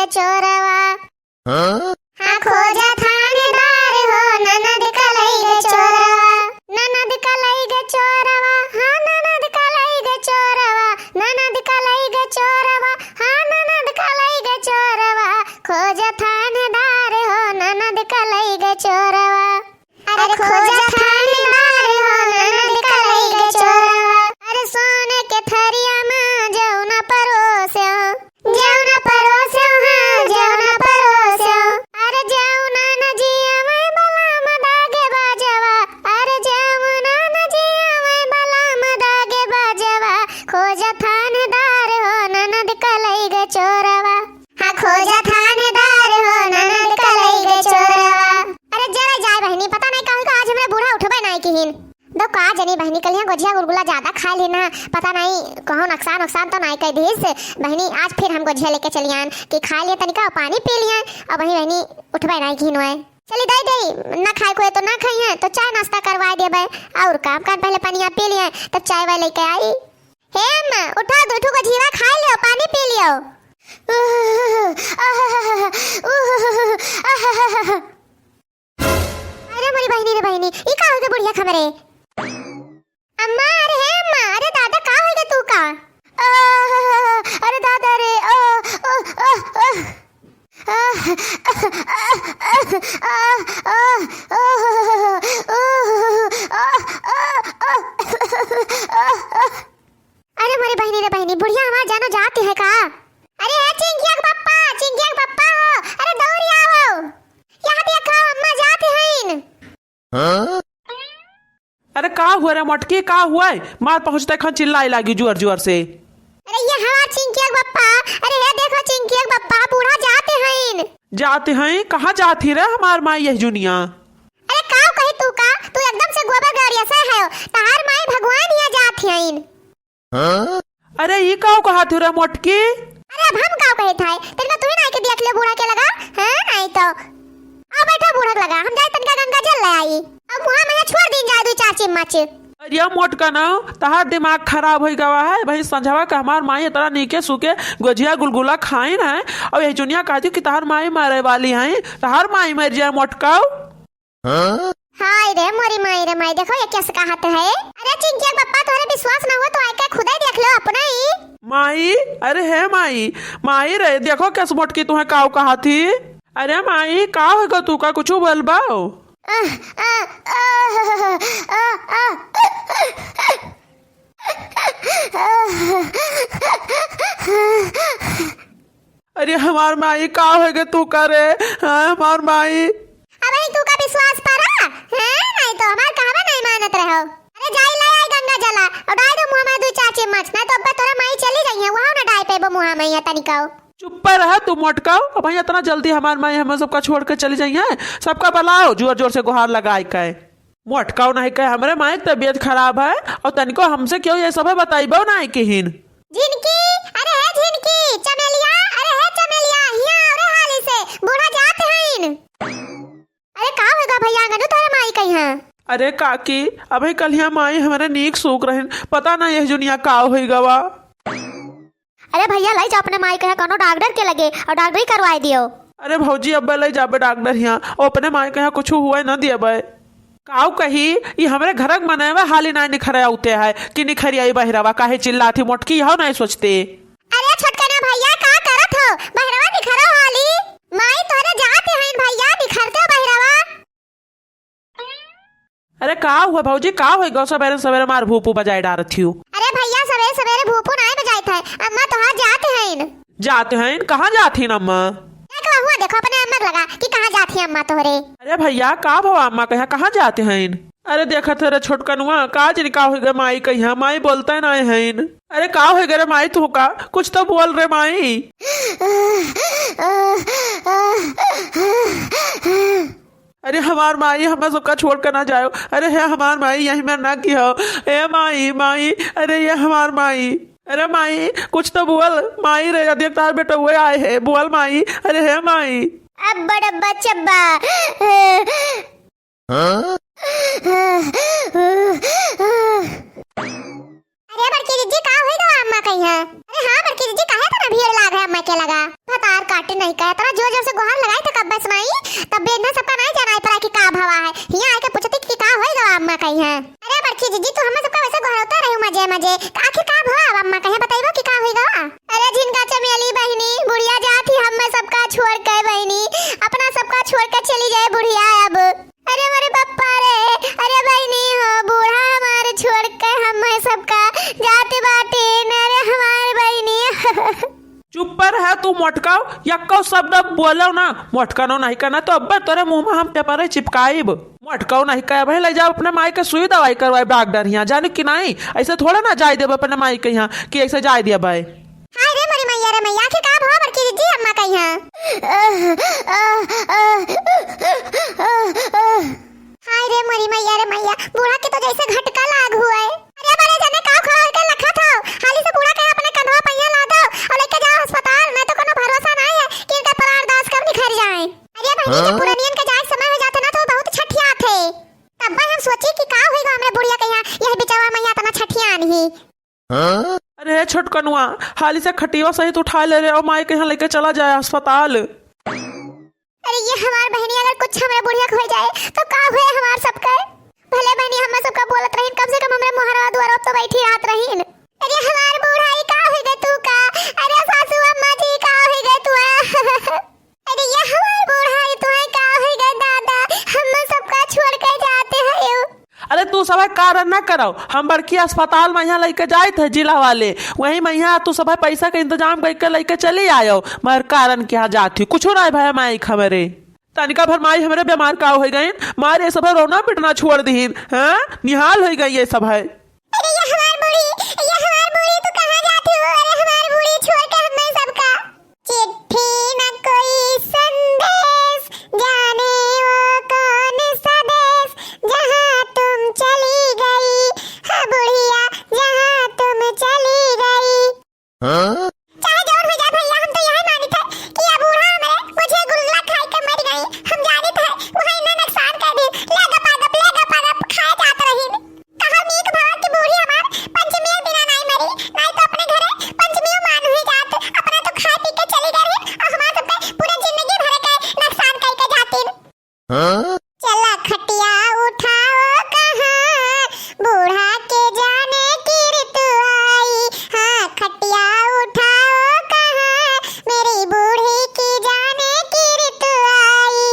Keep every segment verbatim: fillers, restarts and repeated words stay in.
चोरवा। हाँ? हाँ, खोजा थानेदार हो, ननद का लई गे चोरवा, ननद का लई गे चोरवा, हाँ, ननद का लई गे चोरवा, ननद का लई गे चोरवा, हाँ, ननद का लई गे चोरवा, खोजा थानेदार हो, ननद का लई गे चोरवा। अरे खोजा थानेदार हो, ननद का लई गे चोरवा। अरे सोने के थरिया मा जौना परोस्यो, जौना परोस्यो, हाँ, जौना परोस्यो। अरे जौना नजिया मा बलाम दागे बाजवा, अरे जौना नजिया मा बलाम दागे बाजवा, खोजा थानेदार हो, ननद का लई गे चोरवा। हाँ, खोजा थानेदार हो, ननद का लई गे चोरवा। अरे जरा जाए बहिनी, पता नाहीं काहे का आज हमरे बूढ़ा उठबे नाहीं किहिन। दो का जनी बहिनी, कलिया गोझिया गुलगुला ज्यादा खाए लेना, पता नाहीं कहूँ नकसान उकसान तो नाहीं कइ दिहिस। बहिनी, आज फिर हम गोझिया लेके चलियान कि खाए लिए तनिका पानी पी लियान, अबहीं बहिनी उठबे नाहीं किहिन वै। चली दे दे, ना खाए कोई तो ना खाई है, तो चाय नाश्ता करवाए देबे, और काम काज पहले पनिया पी लियान, तब चाय वाय लेके आई। हे अम्मा, उठा, दो ठो गोझिया खाए लियो, पानी पी लियो। अरे मोरी बहिनी रे बहिनी, ई का होइगे बुढ़िया के हमरे? अम्मा, अरे हे अम्मा, अरे दादा, का होइगे तू का? अरे दादा रे, ओ, ओ, ओ, ओ। अरे मोरी बहिनी रे बहिनी, बुढ़िया हमार जानो जात है का? अरे हे चिंकिया के पप्पा, चिंकिया के पप्पा हो, अरे दौरी आओ, यहाँ देखो अम्मा जात हईन। हाँ? अरे का हुआ रे मोटकी, का हुआ है? मार पहुँचते खन चिल्लाए लागी जोर जोर से। अरे ये हमार चिंकिया के पप्पा, अरे हे देखो चिंकिया के पप्पा, बूढ़ा जात हईन। जात हईन? कहाँ जात ही रे हमार माई यह जुनिया? अरे काव कही तू का, तू एकदम से गोबर गौरिया से है, तहार माई भगवान हिया जात हईन। हाँ? अरे ई काव कहत हो रे मोटकी? अरे अब हम काव कहे थाए, तनिका तू ही नाई के देख ले बूढ़ा के लगा, हाँ नाई तो। आ बैठा बूढ़ा के लगा, हम जाए तनिका गंगा जल ले आई। अब मुहा में छोड़ दिन जाए दो चार चिम्मच। अरे मोटका ना, तहार दिमाग खराब होई गवा है भाई। संझवा के हमार माई इतना नीके सूखे गोझिया गुलगुला खाइन है, और यह जुनिया कहती कि तहार माई मरे वाली है, तहार माई मर जाए मोटका। हाँ? हाय रे मोरी माई रे माई, देखो ये कैसे कहत है। अरे चिंकिया के पप्पा, तोहरे विश्वास ना हुआ तो आके खुदे देख लो अपना ही। माई, अरे हे माई, माई रे, देखो कैसे मोटकी तुहे काव कहत ही। अरे माई, का होइगे तू का, कुछ बोलबो? आह, आह, आह, आह, आह, आह। अरे हमार माई, का होइगे तू का रे? हाँ, हमार माई। अबे तू का विश्वास परा? हैं? नाई तो हमार कहवा नाई मानत रहो। अरे जाई ले आई गंगा जला, और डाल दो मुँह में दो चार चिम्मच, नाई तो अब्बा तोरा माई चली जाई है, वहाँ ना डाल पेबो मुँह में या तनिकाओ। चुप्पे रह तू मोटकाओ, अबहीं इतना जल्दी हमार माई हमें सबका छोड़ के चली जाई है? सबका बुलाओ, जोर जोर से गुहार लगाई के। मोटकाओ नाई कहे, हमरे माई के तबीयत खराब है और तनिको हमसे क्यों ये सब बताइबो नाई किहिन। झिनकी, अरे हे झिनकी, चमेलिया, अरे हे चमेलिया, हियाँ अरे हाली से, बूढ़ा जात हईन। अरे का होइगा भैया, आंगनू तोरे माई कहीं है? अरे काकी, अबे कलिया माई हमरे नीक सूख रहिन, पता ना यह जुनिया का होइगा वा। अरे भैया, लई जा अपने माई के यहाँ कौनो डॉक्टर के लगे और डॉक्टरी करवाए दियो। अरे भौजी, अब्बे लई जाबे डॉक्टर हियाँ, और अपने माई के यहाँ कुछ हुए न दियबे। काऊ कही, ई हमरे घरक मनैवा हाली नाई निखरे आउते है कि निखरी आई बहिरवा, काहे चिल्लात ही मोटकी, हौ नाई सोचते। अरे छोटकना भैया, का करत हो? बहिरवा निखरो हाली, माई तोहरे जात हईन भैया, निखरते बहिरवा। अरे का हुआ भौजी, का होइगा? सबेरे सबेरे मार भूपू बजाए डारत हियो। अरे भैया, सबेरे सबेरे भूपू नाई बजाइत है, अम्मा तोहार जात हईन। जात हईन? कहाँ जात हईन अम्मा? देख हुआ, देखो अपने अम्मा के लगा कि कहाँ जात ही अम्मा तोहरे। अरे भैया, का भवा अम्मा के यहाँ, कहाँ जात हईन? अरे देखत है रे छोटकनुआ, का जानी का होइगा माई के यहाँ, माई बोलते नाई हईन। अरे का होइगा रे माई तोहका, कुछ तो बोल रे माई। अरे हमार माई, हमें सबका छोड़ के ना जाओ। अरे हे हमार माई, यही में ना की हो। ए माई, माई, अरे ये हमार माई। अरे माई, कुछ तो बोल। माई रे, देख तार बेटा हुए आए है। बोल माई, अरे हे माई। अब्बा डब्बा चब्बा। हाँ? अरे बड़की जिज्जी, का होई गवा अम्मा कहिया? अरे हाँ बड़की जिज्जी, काहे इतना भीड़ लाग है अम्मा के लगा? भतार काटे नहीं कहे, इतना जोर जोर से गोहार लगाई थे कब्बे से नाई, तब बेदना सबका नाई जानाई पड़ा कि का भवा है। हियाँ आके पूछती कि का होई गवा अम्मा कहिया। अरे बड़की जिज्जी, तू हमें सबका वैसे गोहरौता रही मजे मजे, आखिर का भवा अब अम्मा कहिया, बताइबो कि का होई गवा? अरे झिनका चमेली बहिनी, बुढ़िया जात ही हमें सबका छोड़ के बहिनी, अपना सबका छोड़ के चली जाए बुढ़िया अब। अरे मोरे पप्पा रे, अरे बहिनी हो, बूढ़ा हमारे छोड़ के हमें सबका जाते बाटे न रे हमारे बहिनी। चुप पर है तू मोटकाओ, यक्को शब्द अब बोलो ना। मोटकनो नहीं करना तो अब्बे तोरे मुंह में हम पेपर चिपकाइब। मोटकाओ नहीं कहे भाई, ले जाओ अपने माई के सुई दवाई करवाइब डॉक्टर हियाँ, जाने कि नहीं, ऐसे थोड़ा ना जाए देब अपने माई के यहाँ कि ऐसे जाए दिया भाई। हाय रे मोरी मैया रे मैया, आखिर का भवा बड़की जिज्जी अम्मा कहिया? हाय रे मोरी मैया रे मैया, बूढ़ा के तो जैसे घटका लाग हुआ है। अरे बड़े जने का खड़ा होके लखा था, हाली से बूढ़ा के अपने कंधवा पहिया ला दो और लेके जाओ अस्पताल, नहीं तो कोनो भरोसा नहीं है कि इनका प्राण दास कब निखर जाए। अरे बहिनी, जब हाँ? पुरनियन के जाए समय हो जाते ना तो वो बहुत छठियात है। तब हम सोची कि का होई गवा हमरे बुढ़िया के यहाँ, यह बिचवा मैया इतना छठियान ही। हाँ? अरे हे छोटकनुआ, हाली से खटिया सहित उठा ले रे, और माई के यहाँ लेके चला जाए अस्पताल। अरे ये हमार बहिनी, अगर कुछ हमरे बुढ़िया के हो जाए तो का हुए हमार सबके? भले बहिनी हम सबका बोलत रहीन, कम से कम हमरे मोहरवा दुआरो तो बैठी रहत रहीन। अरे हमार बूढ़ा, ई का हो गए तू का? अरे सासू अम्मा जी, का हो गए तू? अरे ये हमार बूढ़ा, ई तू का हो गए दादा? हम सबका छोड़ के जाते हैं। अरे तू सभे कारण ना करो, हम बड़की अस्पताल में यहाँ लेके जाइत है जिला वाले, वहीं में यहाँ तू सभे पैसा के इंतजाम करके लेके चली आयो, मगर कारण के यहाँ जात ही कुछ ना है भाई माई हमरे। तनिका भर माई हमरे बीमार का हो गईन, मारे सभे रोना पिटना छोड़ दीन, हाँ निहाल हो गई ये सभे। अरे ये हमार बूढ़ी, ये हमार बूढ़ी, तू कहाँ जाती हो? अरे हमार बूढ़ी छोड़ के हमें सबका। चिट्ठी न कोई संदेश, जाने वो कौन सा देश, जहाँ तुम चली गई, हाँ बुढ़िया, जहाँ तुम चली गई। हाँ? चाहे जौन हो जाए भैया, हम तो यही मानित है कि अब बूढ़ा हमरे मुझे गुल्ला खाए के मर गई। हम जानित है वहाँ इन्हें नुकसान कर दी। ले गपा गप, ले गपा गप खाए जात रही। कहा नीक भवा कि बूढ़ी हमार पंचमी बिना नाई मरी, नाई तो अपने घरे पंचमी मान हुई जात। अपना तो खाए पी के चली गई रही और हमार सबके पूरा जिंदगी भर के नुकसान करके जाती। हाँ? चला खटिया उठाओ कहाँ, बूढ़ा के जाने की ऋतु आई। हाँ, खटिया उठाओ कहाँ, मेरी बूढ़ी की जाने की ऋतु आई।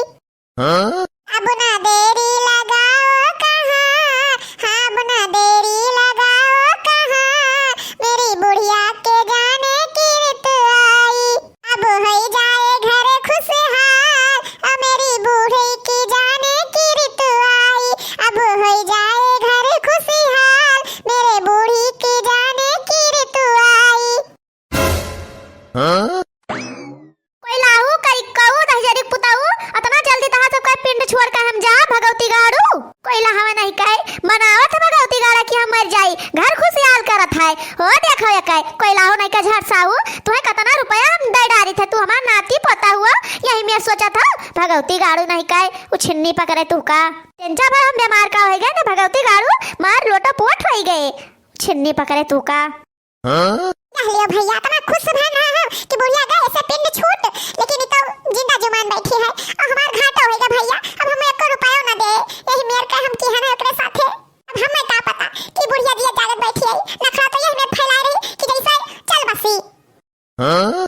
हाँ? अब ना देरी लगाओ कहाँ, हाँ, अब ना देरी लगाओ कहाँ, मेरी बुढ़िया के जाने की ऋतु आई। अब होई जाए घर खुशहाल, ओ मेरी बूढ़ी की जाने की ऋतु आई। अब होई जाए घर खुशहाल, मेरे बूढ़ी की जाने की ऋतु आई। हाँ? कोई लाहू कई कऊ दहिजरी पुताऊ, अतना जल्दी तहा सबका पिंड छोड़ के हम जा भगवती गाड़ू? कोई लहावे नहीं कहे, मनावत है भगवती गाड़ा कि हम मर जाई, घर खुशियाल करत है। हो देखो ये कहे, कोई लाहू नहीं कहे झट साहू, तुम्हें कतना रुपया हम दे डारी थे, तू हमार नाती पोता हुआ, यही में सोचा था भगवती गाड़ू नहीं कहे, उ छिन्नी पकड़े तू का। तेंजा भर हम बीमार का हो गए ना भगवती गाड़ू, मार लोटा पोट हो गए, छिन्नी पकड़े तू का। हाँ? कह लियो भैया, इतना खुश भए ना हम कि बुढ़िया गए से पिंड छूट, लेकिन ई तो जिंदा जुमान बैठी है और हमार घाटा होइगा भैया। अब हमें एको रुपयो ना दे, यही मेर का हम की है ना ओकरे साथे। अब हमें का पता कि बुढ़िया जिया जागत बैठी है, नखरा तो यही में फैला रही कि जैसे चल बसी। हाँ?